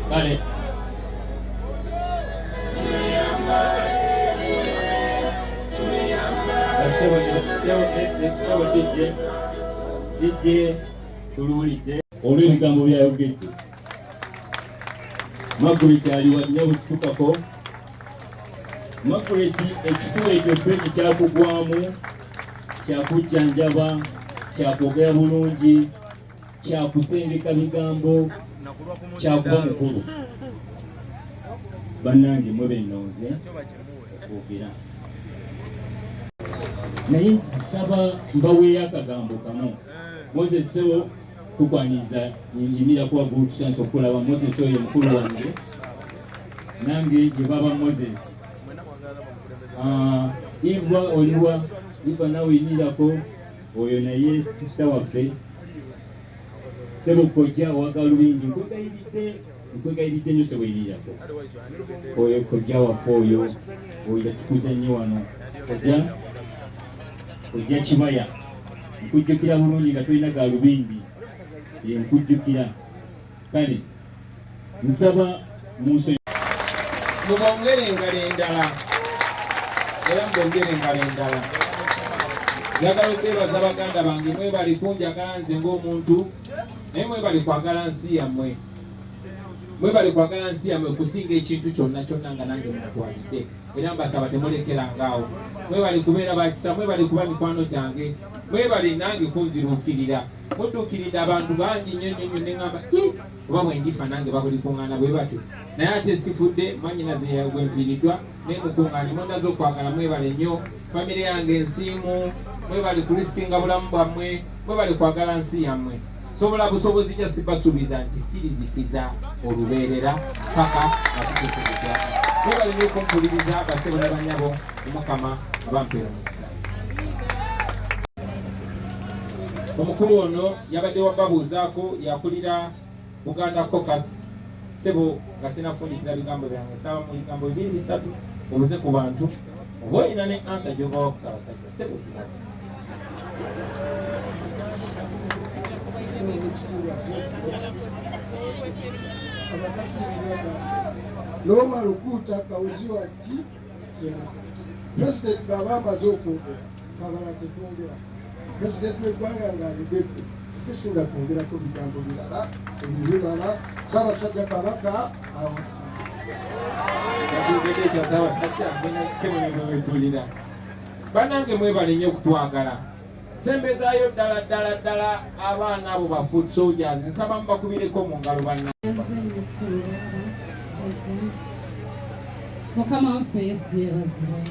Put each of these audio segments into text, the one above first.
Kale Ssebo DJ, DJ tuluwulidde olw'ebigambo byayogedde. Margaret aliwa nnyabo kitukako. Margaret ekikuba ekyo ffe kyakugwamu kyakujjanjaba kyakwogera bulungi kyakusengeka bigambo kyakuba mukulu. Bannange mwe bennonze okwogera naye nsaba mbaweeyo akagambo kamu. Moses Ssebo tukwaniriza nyimira kuba waggulu tusanyusa okulaba Moses oyo mukulu wange nange gye baba Moses. Iva oliwa Iva nawe yimirako oyo naye sisita waffe Ssebo kojja owa galubindi nkwegayiridde nkwegayiridde nnyo ssebo yimirako oyo kojja waffe oyo oyo yatukuza nnyo wano kojja kojja kibaya nkujjukira bulungi nga tolina galubindi nkujjukira kale nsaba munso mubongere engalo endala era mubongere engalo endala. Njagala okwebaza baganda bange, mwebale kunjagala nze ng'omuntu, naye mwebale kwagala nsi yammwe, mwebale kwagala nsi yammwe okusinga ekintu kyonna kyonna nga nange mwatwalidde, era mbasaba temulekerangaawo. Mwebale kubeera bakisa, mwebale kuba mikwano gyange, mwebale nange kunziruukirira. Mudduukiridde abantu bangi nnyo nnyo nnyo ne ŋŋamba oba bwe ndifa nange babulikungaana bwe batyo, naye ate sifudde mwannyinaze gwe nfiiriddwa naye mukungaanye mundaze okwagala. Mwebale nnyo famire yange ensiimu, mwebale kurisikinga bulamu bwammwe, mwebale kwagala nsi yammwe. Sobola busobozi ja sibasuubiza nti sirizikiza olubeerera paka nga tutuuse ku kyaka. Mwebale nnyo okumpuliriza basebo ne banyabo, Omukama abampeera omukisa. Omukulu ono yabadde wababuuzaako yakulira Buganda Caucus. Ssebo nga sinafundikira bigambo byange nsaba mu bigambo bibiri bisatu obuze ku bantu oba olina ne ansa gy'obawa ku Ssaabasajja. Ssebo tubaze. Loma Lukuta kauziwa ki President bw'aba amaze okwogera kabala tetwongera. President w'eggwanga ng'ayogedde tesinga kwongerako bigambo birala ebyo bimala. Ssaabasajja Kabaka awo Yatwogedde ekya Ssaabasajja ssebo ne bwewetulira. Bannange mwebale nnyo okutwagala. Sembezaayo ddala ddala ddala abaana abo ba foot soldiers, nsaba mubakubireko mu ngalo banna. Mukama waffe Yesu yeebazibwe.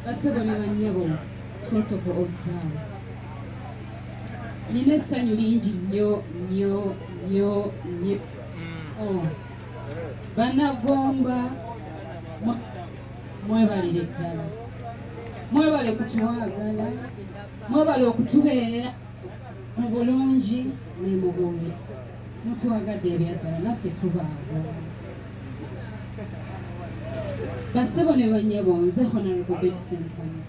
Basebo ne bannyabo, protocol observe. Nina essanyu lingi nnyo nnyo nnyo nnyo. Oh. Bannagomba mwebalire ddala, mwebale kutwagala, mwebale okutubeerera mu bulungi ne mu bubi. Mutwagadde ebyaddala naffe tubaagala. Bassebo ne bannyabo, nze Honorable Betty Sentamu.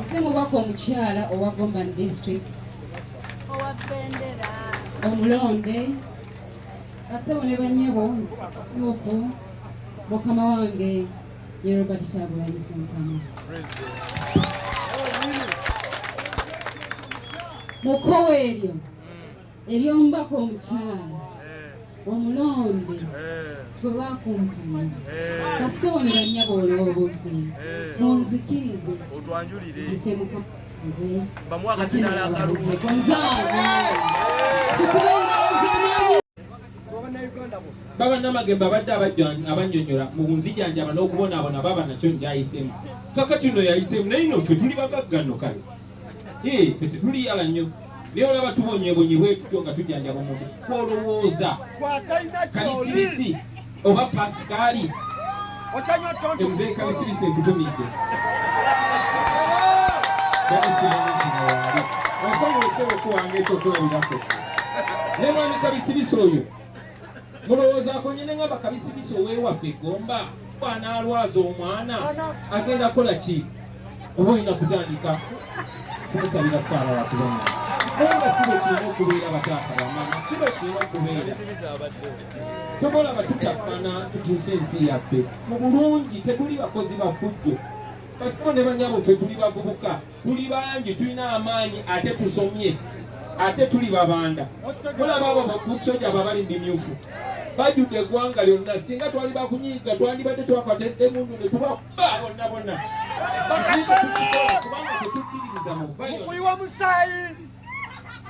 Nze mubaka omukyala owa Gomba District omulonde. Bassebo ne bannyabo, nuupu mukama wange ye Robert Kyagulanyi Ssentamu. Mu kkowe eryo ery'omubaka omukyala omulonde gwe bakumpanya, bassebo ne bannyabo, olw'obudde munzikirize mpite mukama wange ate nababuuzeko nzaana tukube engalo z'amaanyi. Baba Namagembe abadde abannyonnyola mu nzijanjaba n'okubonaabona baba nakyo njayiseemu. Kakati nno yayiseemu naye nno ffe tuli bagagga nno kale. Ffe tetuliyala nnyo naye olaba tubonyebonye bwe tutyo nga tujjanjaba omuntu kwolowooza Kalisibisi oba Pasikaali. Mzee Kalisibisi nkutumidde. Osobola osebo okuwanga ekyokulabirako ne mwami Kabisibisi oyo mulowoozaako nyine ngamba Kabisibisi ow'ewaffe Gomba bw'anaalwaza omwana agenda kukola ki? Oba olina kutandika Kumusabira ssaala yakubanga. Naye nga si bwe kirina okubeera bataata bamama, si bwe kirina okubeera. Tobolaba tutakkana tukyuse ensi yaffe mu bulungi, tetuli bakozi ba ffujjo. Basebo ne bannyabo ffe tuli bavubuka, tuli bangi, tulina amaanyi ate tusomye ate tuli babanda. Mulaba abo bafusoja ababali mu bimyufu bajjudde eggwanga lyonna. Singa twali bakunyiiga twandibadde twakwata emundu ne tubabba bonna bonna. Tukikola kubanga tetukkiririza mu violence.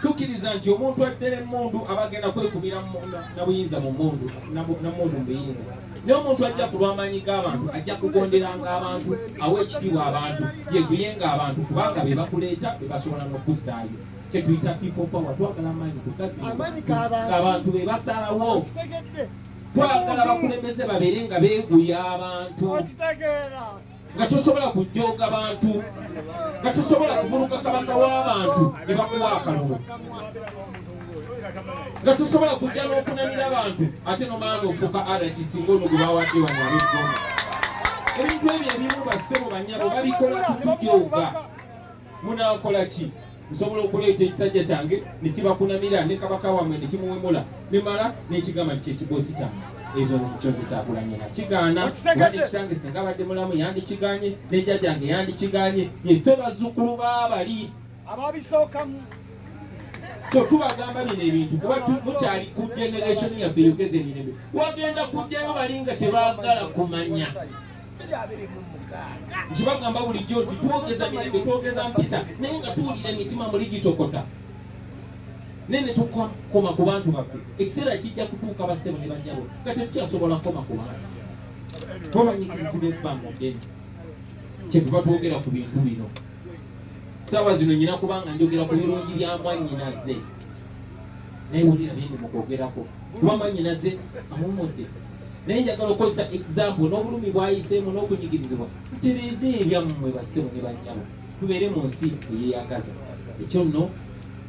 Tukkiriza nti omuntu ajja n'emmundu aba agenda kwekubira na buyinza mu mmundu, na mmundu mu buyinza. Naye omuntu ajja ku lw'amaanyi g'abantu ajja kugonderanga abantu, awa ekitiibwa abantu, yeguyenga abantu kubanga be bakuleeta be basobola n'okuzzaayo. Kye tuyita people power, twagala amaanyi kugazimbwa ng'abantu be basalawo. Twagala abakulembeze babeere nga beeguya abantu, nga tosobola kujooga bantu, nga tosobola kuvuluga kabaka w'abantu ne bakuwa akalulu, nga tosobola kujja n'okunamira abantu ate nomala n'ofuuka RDC ng'ono gwe bawadde wano ab'eggoma. Ebintu ebyo ebimu bassebo bannyabo babikola kutujooga. Munaakola ki? Nsobola okuleeta ekisajja kyange ne kibakunamira ne kabaka wammwe ne kimuwemula ne mala n'ekigamba nti kyekiboosi kyange. Ezo kyozo Kyagulanyi nakigaana, kuba ne kitange singa abadde mulamu yandikigaanye, ne jjajjange yandikigaanye. Yeffe bazzukulu b'abali ababisookamu. So tubagamba bino ebintu kuba mukyali ku generation yaffe eyogeza emirembe. Wagenda kujjayo bali nga tebaagala kumanya. Nkibagamba bulijjo nti twogeza mirembe, twogeza mpisa, naye nga tuwulira emitima muli gitokota. Naye ne tukoma ku bantu baffe. Ekiseera kijja kutuuka bassebo ne bannyabo nga tetukyasobola kukoma ku bantu. Babanyigirizi b'ebbanga ddene. Kyetuva twogera ku bintu bino. Ssaawa zino nnyina kubanga njogera ku birungi bya mwannyinaze. Naye wulira bye ndi mu kwogerako. Kuba mwannyinaze awummudde. Naye njagala okukozesa example n'obulumi bw'ayiseemu n'okunyigirizibwa. Tutereeze ebyammwe bassebo ne bannyabo. Tubeere mu nsi eyeeyagaza. Ekyo nno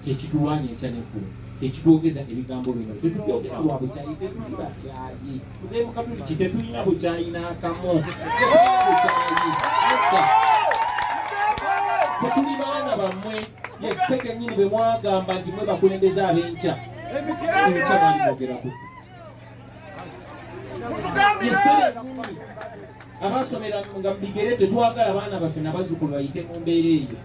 kye kitulwanya enkya n'eggulo. Kye kitwogeza ebigambo bino. Tetubyogera lwa bukyayi, tetuli bakyayi. Nze Mukatuliki tetulina bukyayi n'akamu. Tetulina bukyayi. Nedda. Tetuli baana bammwe. Yeffe kennyini bwe mwagamba nti mwe bakulembeze ab'enkya. Enkya baali boogera ku. Abasomera nga mubigere tetwagala baana baffe n'abazzukulu bayite mu mbeera eyo.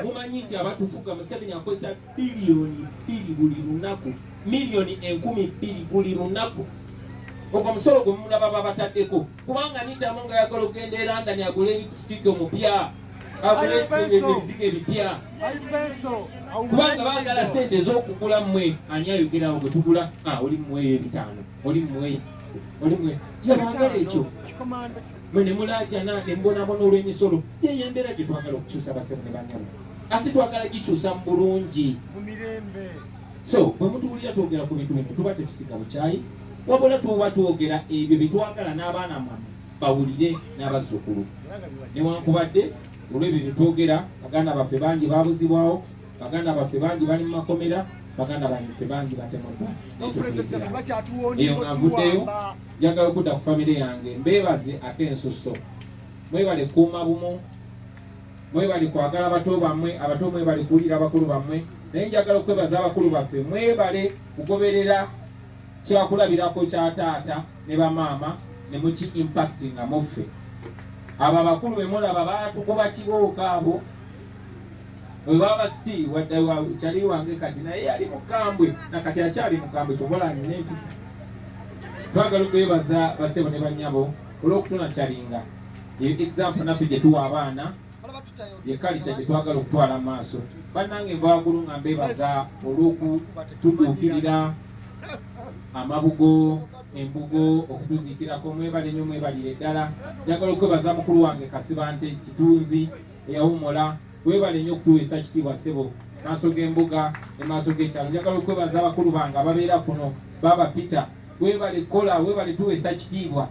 Mumanyi nti abatufuga Museveni akozesa biliyoni 2 buli lunaku, miliyoni 2000 buli lunaku. Ogwo omusolo gwe mulaba babataddeko kubanga nitamu nga yagala okugenda e London agule lipstick omupya, agule ebizigo ebipya, kubanga baagala ssente ez'okugula mmwe. Ani ayogerawo bwe tugula? Oli mmuweeyo ebitaano, oli mmuweeyo, oli mmuweeyo. Gye baagala ekyo mwe ne mulaajana ne mubonabona olw'emisolo. Yeyo embeera gye twagala okukyusa bassebo ne bannyabo, ate twagala gikyusa mu bulungi. So bwe mutuwulira twogera ku bintu bino tuba tetusiga bukyayi, wabula tuba twogera ebyo bye twagala n'abaana mwammwe bawulire n'abazzukulu. Newankubadde olw'ebyo bye twogera baganda baffe bangi baabuzibwawo, baganda baffe bangi bali mu makomera, baganda baffe bangi batemuddwa. Eyo nga nvuddeyo, njagala okudda ku famire yange mbeebaze ak'ensusso. Mwebale kukuuma bumu, mwebale kwagala bato bammwe, abato mwebale kuwulira abakulu bammwe. Naye njagala okwebaza abakulu baffe, mwebale kugoberera kyakulabirako kya taata ne bamaama ne muki impact nga muffe. Abo abakulu be mulaba baatukuba kibooko abo. Bwe baba siti wadde kyali wange kati naye yali mukambwe na kati akyali mukambwe ky'obola nina empisa. Twagala okwebaza bassebo ne bannyabo olw'okutunakyalinga. Eyo example naffe gye tuwa abaana, ye culture gye twagala okutwala mu maaso. Bannange nva waggulu nga mbeebaza olw'okututuukirira amabugo, embugo okutuziikirako. Mwebale nnyo, mwebalire ddala. Njagala okwebaza mukulu wange Kasibante Kitunzi eyawummula. Weebale nnyo okutuweesa kitiibwa ssebo maaso g'embuga ne maaso g'ekyalo. Njagala okwebaza abakulu bange ababeera kuno, Baaba Peter, weebale kukola, weebale tuweesa kitiibwa.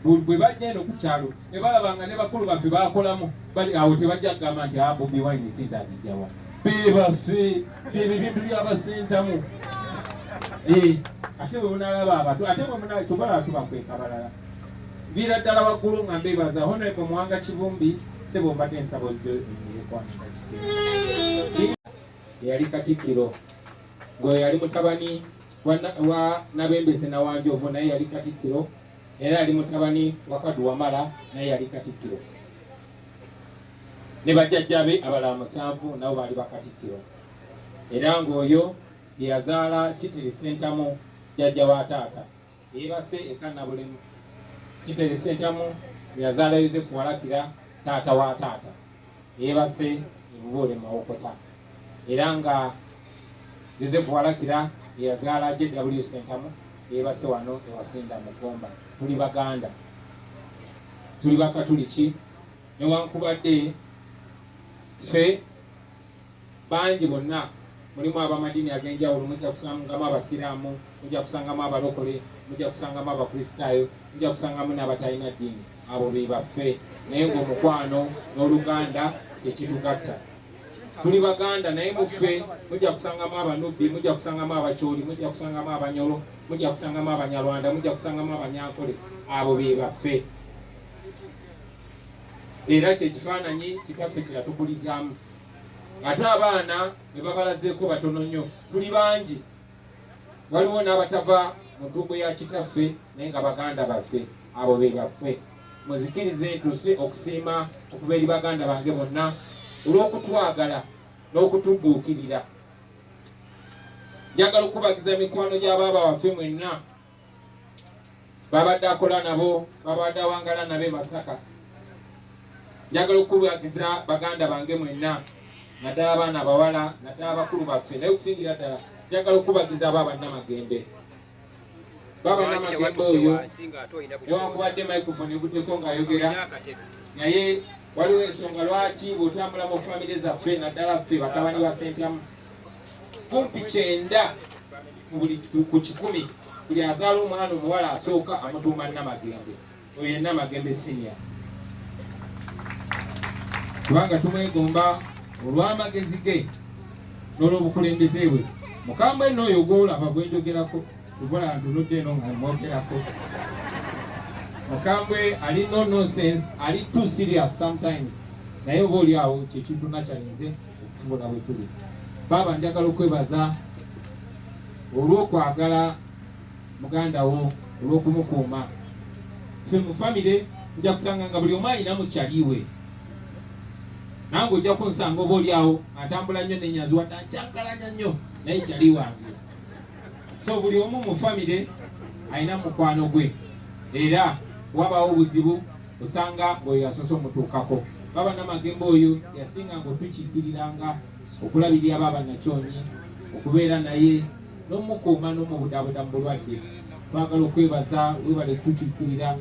Bwe bajja eno ku kyalo ne balaba nga ne bakulu baffe baakolamu, bali awo tebajja kugamba nti Bobi Wine ssente azijjawa. Be baffe, byebyo ebintu by'abasentamu. Ate bwe munaalaba abato, ate bwe munaalaba tubakweka balala. Nviira ddala waggulu nga mbeebaza Honorable Muwanga Kivumbi, Sebo mbadde nsaba ojje onyire. Yali Katikkiro, ng'oyo yali mutabani wa Nabembese Nawanjovu, naye yali Katikkiro. Era yali mutabani wa Kaddu Wamala, naye yali Katikkiro. Ne bajjajja be abalala 7 nabo baali bakatikkiro. Era ng'oyo yeyazaala Siteri Sentamu, jjajja wa taata, yeebase e Kannabulemu. Siteri Sentamu yazaala Yosefu Walakira, taata wa taata, yeebase e Bubuule Mawokota. Era nga Yosefu Walakira yeyazaala JW Sentamu, yeebase wano ewasinda mu Gomba. Tuli Baganda, tuli Bakatuliki, newankubadde ffe bangi bonna mulimu ab'amadiini ag'enjawulo. Mujja kusangamu Abasiraamu, mujja kusangamu Abalokole, mujja kusangamu Abakristaayo, mujja kusangamu n'abatalina ddiini. Abo be baffe, naye ng'omukwano n'oluganda tekitugatta. Tuli Baganda, naye muffe mujja kusangamu Abanubbi, mujja kusangamu Abakyoli, mujja kusangamu Abanyolo, mujja kusangamu Abanyarwanda, mujja kusangamu Abanyankole. Abo be baffe, era kyekifaananyi kitaffe kyeyatukulizaamu. Ate abaana ne babalazeeko batono nnyo, tuli bangi. Waliwo n'abatava mu ntuuko ya kitaffe naye nga baganda baffe. Abo be baffe. Muzikirize ntuse okusiima okuva eri baganda bange bonna olw'okutwagala n'okutudduukirira. Njagala okubagiza emikwano gy'abaaba baffe mwenna babadde akola nabo, babadde awangala nabo e Masaka. Njagala okubagiza baganda bange mwenna, naddala abaana abawala, naddala abakulu baffe, naye okusingira ddala njagala okubagiza aba Bannamagembe. Baba Namagembe oyo, newankubadde microphone eguddeko ng'ayogera, naye waliwo ensonga lwaki bw'otambula mu famire zaffe, naddala ffe batabani ba Sentamu, kumpi 90 ku 100, buli azaala omwana omuwala asooka amutuuma Namagembe. Oyo ye Namagembe Senior, kubanga tumwegomba olw'amagezi ge n'olw'obukulembeze bwe. Mukambwe nno oyo gwolaba gwenjogerako, obola ntunudde eno nga mwogerako. Mukambwe, ali no nonsense, ali too serious sometimes, naye oba oli awo kyekintu nakyalinze okutubula bwe tuli. Baaba, njagala okwebaza olw'okwagala muganda wo, olw'okumukuuma. Ffe mu famire nja kusanga nga buli omu alina mukyaliwe. Nange ojja kunsanga oba oli awo atambula nnyo nenyazi, wadde ankyankalanya nnyo, naye kyali wange. So buli omu mu famire alina mukwano gwe, era wabawo obuzibu osanga ng'oyo yasoose omutuukako. Baba Namagembe oyo yasinga ng'otukiikiriranga okulabirira baaba Nakyonyi, okubeera naye n'omukuuma n'omubudaabuda mu bulwadde. Twagala okwebaza, webale kutukiikirira,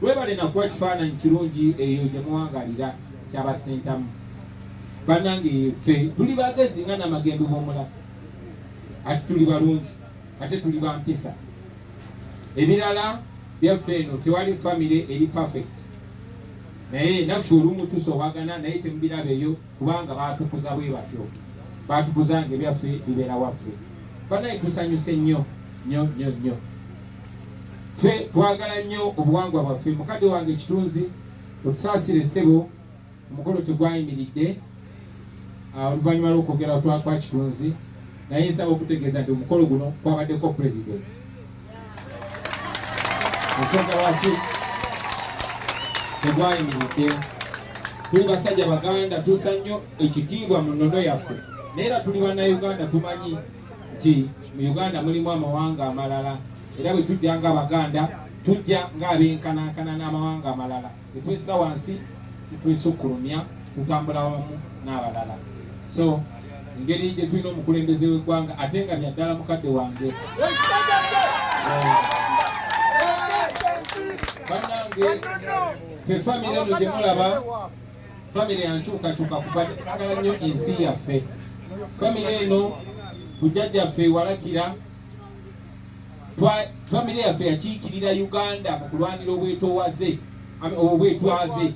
webale nakuwa kifaananyi kirungi eyo gye muwangalira kyabasentamu. Bannange, ffe tuli bagezi nga Namagembe bw'omulaba, ate tuli balungi, ate tuli bampisa. Ebirala byaffe eno tewali famire eri perfect, naye naffe olumu tusobagana, naye temubiraba eyo kubanga batukuza bwe batyo, batukuza nga ebyaffe bibeera waffe. Banaye, tusanyuse nnyo nnyo nnyo nnyo. Ffe twagala nnyo obuwangwa bwaffe. Mukadde wange Kitunzi, otusaasire ssebo, omukolo tegwayimiridde oluvannyuma lw'okwogera kwa Kitunzi, naye nsaba okutegeeza nti omukolo guno kwabaddeko President. Ensonga lwaki tegwayimiridde, tuli basajja Baganda, tussa nnyo ekitiibwa mu nnono yaffe, naye era tuli Bannayuganda, tumanyi nti mu Uganda mulimu amawanga amalala, era bwe tujja ng'Abaganda tujja ng'abenkanankana n'amawanga amalala, tetwessa wansi, tetwesukkulumya, tutambula wamu n'abalala. So engeri gye tulina omukulembeze w'eggwanga, ate nga byaddala mukadde wange, bannange, ffe famire eno gye mulaba, famire yankyukakyuka kuba twagala nnyo ensi yaffe. Famire eno, kujjajjaffe Walakira, famire yaffe yakiikirira Uganda mu kulwanira obwetowaze, obwetwaze.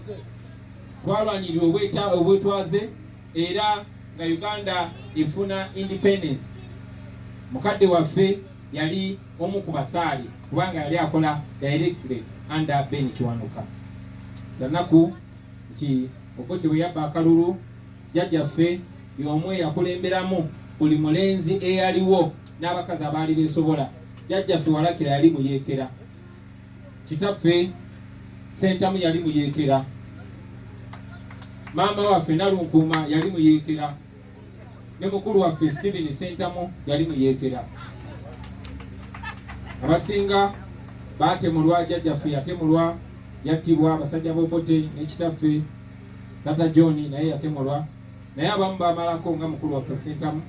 Twalwanirira obwetwaze, era nga Uganda efuna independence, mukadde waffe yali omu ku basaale, kubanga yali akola directly under Ben Kiwanuka. Yanaku nti Obote bwe yabba akalulu, jjajjaffe y'omu eyakulemberamu buli mulenzi eyaliwo n'abakazi abaali beesobola. Jjajjaffe Walakira yali muyeekera, kitaffe Ssentamu yali muyeekera, maama waffe Nalunkuuma yali muyeekera, ne mukulu waffe Steven Ssentamu yali muyeekera. Abasinga baatemulwa, jjajjaffe yatemulwa, yattibwa abasajja b'Obote, ne kitaffe Tata John naye yatemulwa, naye abamu bamalako nga mukulu waffe Ssentamu,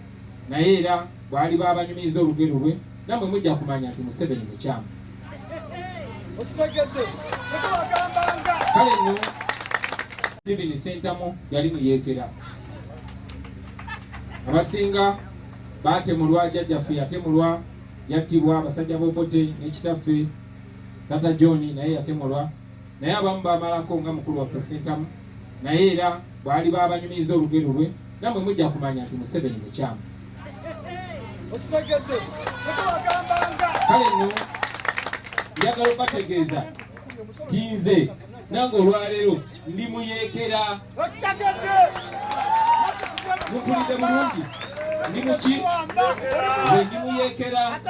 naye era bw'ali baabanyumiriza olugero lwe nammwe mujja kumanya nti Museveni mukyamu. Kale nno Steven Ssentamu yali muyeekera. Abasinga baatemulwa, jjajjaffe yatemulwa, yattibwa abasajja b'Obote, ne kitaffe Tata John naye yatemulwa, naye abamu bamalako nga mukulu waffe Ssentamu, naye era bw'ali baabanyumiriza olugero lwe nammwe mujja kumanya nti Museveni mukyamu. Kale nno njagala obategeeza nti nze nange olwaleero ndi muyeekera. Mukulidde bulungi, ndi muki? Nze ndi muyeekera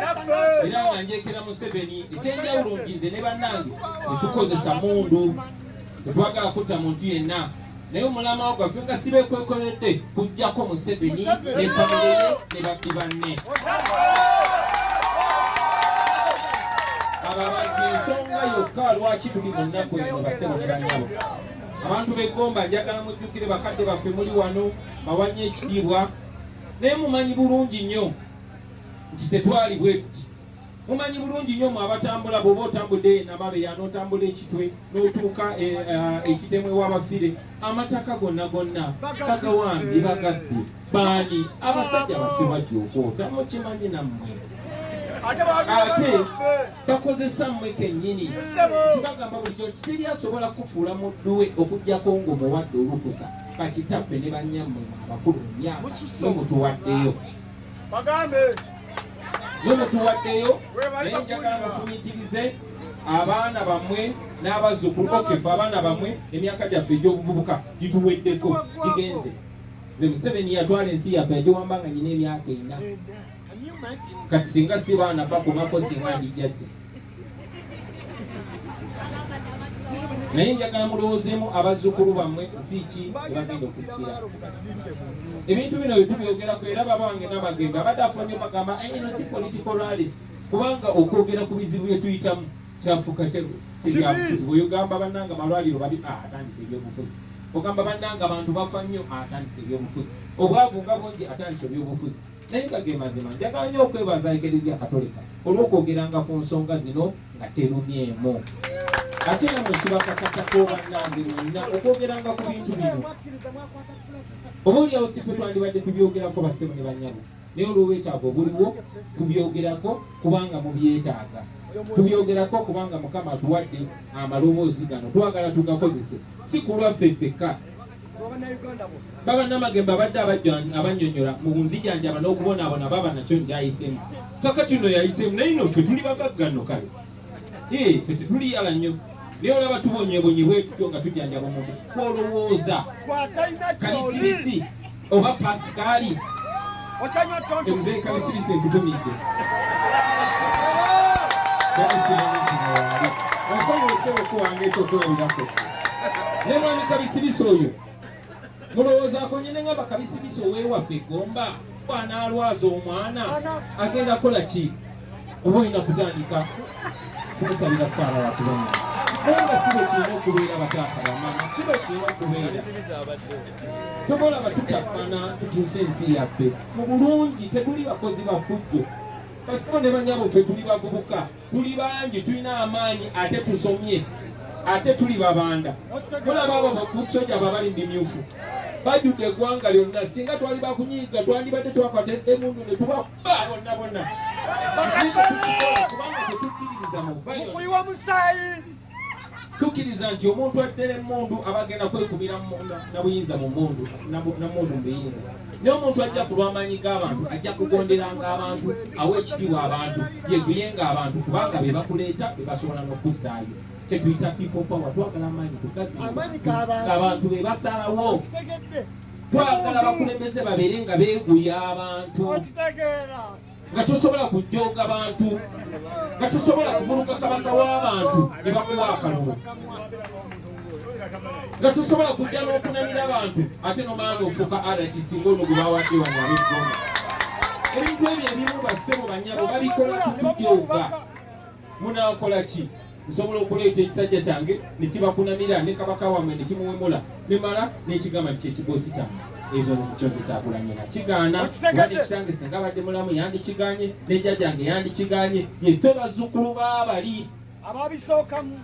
era nga njeekera Museveni. Ekyenjawulo nti nze ne bannange tetukozesa mundu, tetwagala kutta muntu yenna, naye omulamwa gwaffe nga sibekwekoledde kujjako Museveni ne famire ye ne babbi banne. Abo abantu ensonga yokka lwaki tuli mu nnaku eno, basebo ne bannyabo. Abantu b'Eggomba, njagala mujjukire bakadde baffe muli wano, bawanye ekitiibwa, naye mumanyi bulungi nnyo nti tetwali bwe tuti. Mumanyi bulungi nnyo mwe abatambula, bw'oba otambudde Namabeya n'otambula Ekitwe n'otuuka Ekitemu ew'Abafire, amataka gonna gonna bagawambye, bagabbye. Baani? Abasajja basibajja okwota, mukimanyi nammwe. Ate bakozesa mmwe kennyini. Kibagamba bulijjo nti teri asobola kufuula muddu we okuggyako ng'omuwadde olukusa. Bakitaffe ne bannyammwe abakulu mu myaka mwe mutuwaddeyo. Mwe mutuwaddeyo, naye njagala mufumiitirize abaana bammwe n'abazzukulu. Okefe abaana bammwe, emyaka gyaffe egy'obuvubuka gituweddeko, gigenze. Nze Museveni yatwala ensi yaffe yagiwamba nga nyina emyaka 4. Kati singa si baana bakomako, singa ndi jjajja. Naye njagala mulowoozeemu abazzukulu bammwe, nsi ki ebagenda okusikira. Ebintu bino bye tubyogerako era babange n'Amagembe abadde afuba nnyo bagamba eno si political rally, kubanga okwogera ku bizibu bye tuyitamu kyafuuka kibyabufuzi. Bw'ogamba bannange amalwaliro babi, atandise ebyobufuzi. Ogamba bannange abantu bafa nnyo, atandise ebyobufuzi. Obwavu nga bungi, atandise ebyobufuzi. Naye nga ge mazima. Njagala nnyo okwebaza Ekereziya Katolika olw'okwogeranga ku nsonga zino nga terumyemu. Ate namwe kibakakatako bannange mwenna okwogeranga ku bintu bino. Oba oliawo si ffe twandibadde tubyogerako, bassebo ne bannyabo, naye olw'obwetaavu obuliwo tubyogerako kubanga mubyetaaga. Tubyogerako kubanga Mukama atuwadde amaloboozi gano, twagala tugakozese si ku lwaffe ffekka. Baba Namagembe abadde abannyonnyola mu nzijanjaba n'okubonaabona baba nakyo njayiseemu. Kakati nno yayiseemu, naye nno ffe tuli bagagga nno kale. Ffe tetuliyala nnyo, naye olaba tubonyebonye bwe tutyo nga tujjanjaba omuntu. Kwolowooza Kalisibisi oba Pasikaali, emuzeeyi Kalisibisi ekutumidde. Osobola okuwanga ekyokulabirako ne mwami Kabisibisi oyo mulowoozaako nyine ngamba Kabisibisi ow'ewaffe Gomba bw'anaalwaza omwana agenda kukola ki? Oba olina kutandika kumusabira ssaala ya kubanga, naye nga si bwe kirina okubeera. Bataata, bamaama, si bwe kirina okubeera. Tobolaba tutappana tutuuse ensi yaffe mu bulungi. Tetuli bakozi ba ffujjo, basiko ne banyabo. Ffe tuli bavubuka, tuli bangi, tulina amaanyi, ate tusomye, ate tuli babanda. Mulaba abo bafusoja abo abali mu bimyufu bajjudde eggwanga lyonna. Singa twali bakunyiiga, twandibadde twakwata emundu ne tubabba bonna bonna. Kubanga tetukkiririza mu musaayi. Tukkiriza nti omuntu attera emmundu aba agenda kwekumira na buyinza mu mmundu na mmundu mu buyinza, naye omuntu ajja ku lw'amaanyi g'abantu ajja kugonderanga abantu, awa ekitiibwa abantu, yeguyenga abantu, kubanga be bakuleeta, be basobola n'okuzzaayo. Kyetuyita people power. Twagala amaanyi abantu be basalawo. Twagala abakulembeze babeere nga beeguya abantu, nga tosobola kujooga bantu, nga tosobola kuvuluga kabaka w'abantu ne bakuwa akalulu, nga tosobola kujja n'okunamira abantu ate nomala n'ofuuka RDC ng'ono gwe bawadde wano ab'eggwanga. Ebintu ebyo ebimu bassebo bannyabo babikola kutujooga. Munaakola ki? Nsobola okuleeta ekisajja kyange ne kibakunamira ne kabaka wammwe ne kimuwemula ne mala n'ekigamba nti kyekiboosi kyange. Ezo kyozo Kyagulanyi nakigaana, kuba ne kitange singa abadde mulamu yandikiganye, ne jjajjange yandikiganye. Yeffe bazzukulu b'abali ababisookamu.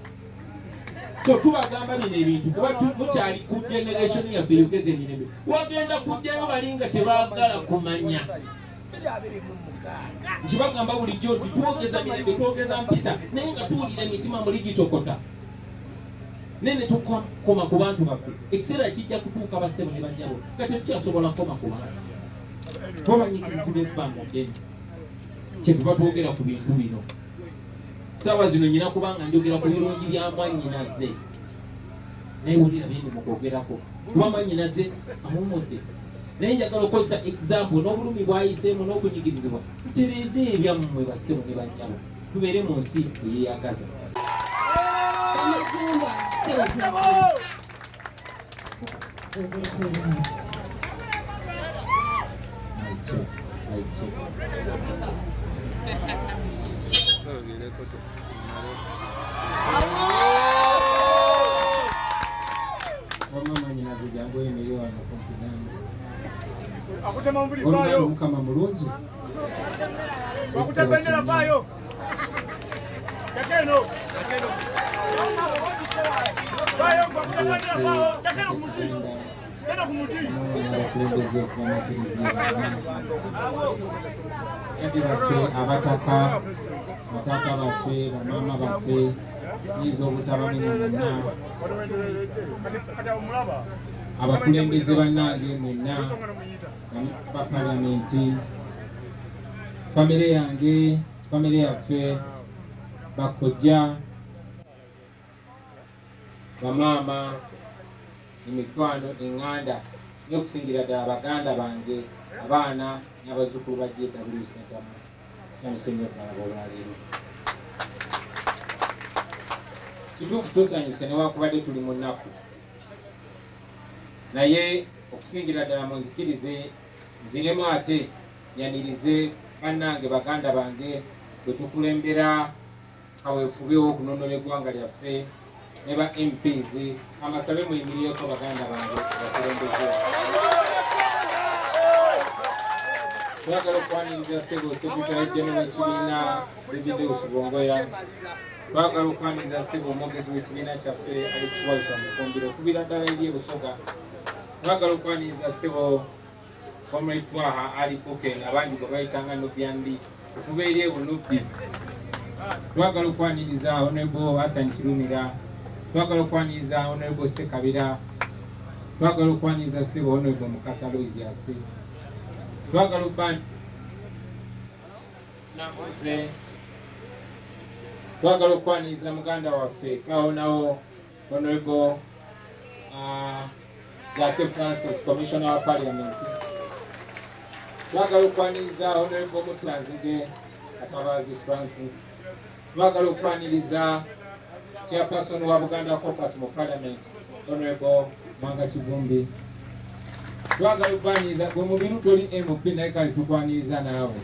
So tubagamba bino ebintu kuba mukyali ku generation yaffe eyogeza emirembe. Wagenda kujjayo bali nga tebaagala kumanya. Nkibagamba bulijjo nti twogeza mirembe, twogeza mpisa, naye nga tuwulira emitima muli gitokota. Naye ne tukoma ku bantu baffe. Ekiseera kijja kutuuka bassebo ne bannyabo nga tetukyasobola kukoma ku bantu. Twabanyigiriza ebbanga ddene. Kyetuva twogera ku bintu bino. Ssaawa zino nnyina kubanga njogera ku birungi bya mwannyinaze. Naye wulira bye ndi mu kwogerako. Kuba mwannyinaze awummudde. Naye njagala okukozesa example n'obulumi bw'ayiseemu n'okunyigirizibwa. Tutereeze ebyammwe bassebo ne bannyabo. Tubeere mu nsi eyeeyagaza. Mukama mulungi. Wakute bendera payo. Kakeno. Payo wakute bendera payo. Kakeno kumuti. Kakeno kumuti. Abataka, batata baffe, bamama baffe, nizo obutabamenya mwenna. Abakulembeze bannange mwenna, ba palamenti, famire yange, famire yaffe, bakojja, bamaama, emikwano, eŋŋanda, n'okusingira ddala baganda bange, abaana n'abazzukulu ba JW Ssentamu. Nsanyuse nnyo okulaba olwaleero. Kituufu tusanyuse newankubadde tuli mu nnaku, naye okusingira ddala munzikirize nziremu ate nyanirize bannange baganda bange bwe tukulembera kaweefube w'okununula eggwanga lyaffe ne ba MPs. Amasabe muyimirireko baganda bange bakulembeze. Twagala okwaniriza ssebo Secretary General w'ekibiina David Deus Bongoya. Twagala okwaniriza ssebo omwogezi w'ekibiina kyaffe Alex Walter Mufumbiro okubira ddala eri e Busoga. Twagala okwaniriza ssebo Comrade Twaha Ali Kuken, abangi gwe bayitanga Nubian Lee, okuva eri e Bunubbi. Twagala okwaniriza Honorable Hassan Kirumira. Twagala okwaniriza Honorable Ssekabira. Twagala okwaniriza ssebo Honorable Mukasa Aloysius. Twagala Nambuze. Twagala okwaniriza muganda waffe Kawonawo Honorable Zaake Francis, Commissioner wa Parliament. Twagala okwaniriza Honorable Mutlanzige Katabazi Francis. Twagala okwaniriza Chairperson wa Buganda Caucus mu Parliament, Honorable Mwanga Kivumbi. Twagala okwaniriza gwe mubiru toli MP naye kale tukwaniriza naawe.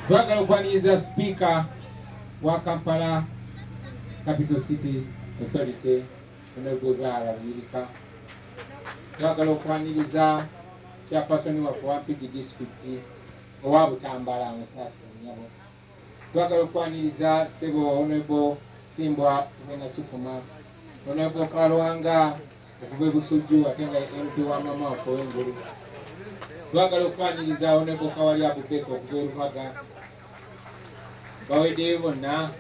Twagala okwaniriza Speaker wa Kampala Capital City Authority, Honorable Zahara Luyirika. Twagala okwaniriza Chairperson waffe wa Mpigi District owa Butambala Musaasi nnyabo. Twagala okwaniriza ssebo Honorable Simbwa Tugenda Kifuma, Honorable Kalwanga okuva e Busujju ate nga MP wa mama waffe ow'engulu. Twagala okwaniriza Honorable Kawalya Abubeka okuva e Rubaga. Baweddeyo bonna.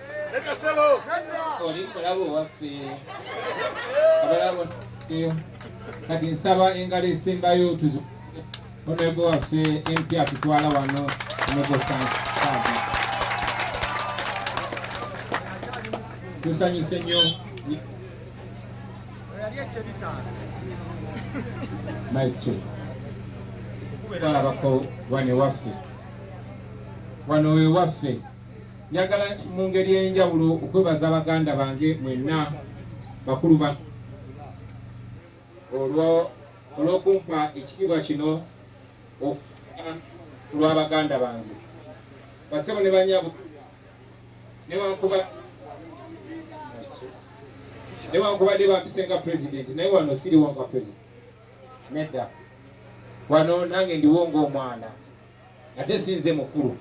Oli kulaba owaffe abalala bonna. Kati nsaba engalo esembayo tuzi Honorable waffe MP atutwala wano, Honorable Saadi. Tusanyuse nnyo. Mike twalabako wano ewaffe, wano ewaffe. Njagala mu ngeri ey'enjawulo okwebaza baganda bange mwenna bakulu ba olw'okumpa ekitiibwa kino olw'abaganda bange basebo ne banyabo. Newankubadde bampise nga pulezidenti, naye wano siriwo nga pulezidenti, nedda. Wano nange ndiwo ng'omwana, ate sinze mukulu,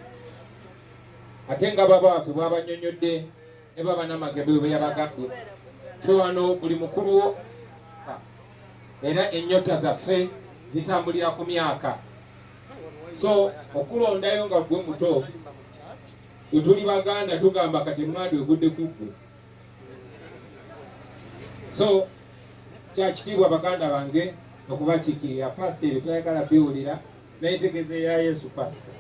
ate nga baba waffe bwabanyonyodde ne baba n'amagembe bwe yabagambye, ffe wano buli mukulu era ennyota zaffe zitambulira ku myaka. So okulondayo nga gwe muto, bwe tuli baganda tugamba kati mwandu egudde ku ggwe. So kyakitiibwa baganda bange okubakiikirira. Pasita ebyo tayagala biwulira, naye ntegeeza eya Yesu pasita.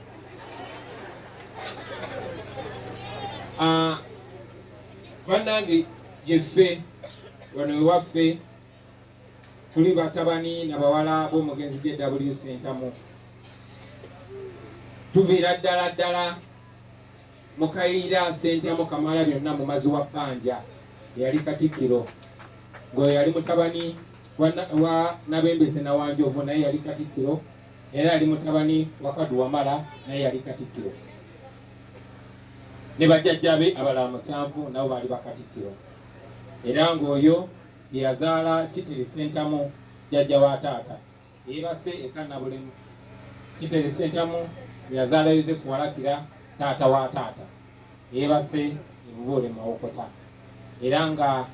Bannange yeffe wano ewaffe tuli batabani na bawala b'omugenzi JW Ssentamu. Tuviira ddala ddala Mukayiira Ssentamu Kamala byonna mumazi wa Bbanja eyali Katikkiro, ng'oyo yali mutabani wa Nabembese Nawanjovu, naye yali Katikkiro, era yali mutabani wa Kadu Wamala, naye yali Katikkiro, ne bajjajja be abalala 7 nabo baali bakatikkiro, era ng'oyo yeyazaala Siteri Ssentamu jjajja wa taata yeebase eka Nabulemu. Siteri Ssentamu yazaala Yosefu Walakira taata wa taata yeebase ebubuule Mawokota, era nga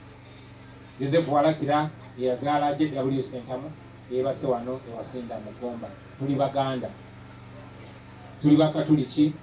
Yosefu Walakira yeyazaala JW Ssentamu yeebase wano ewasinda mu Gomba. Tuli Baganda, tuli Bakatuliki.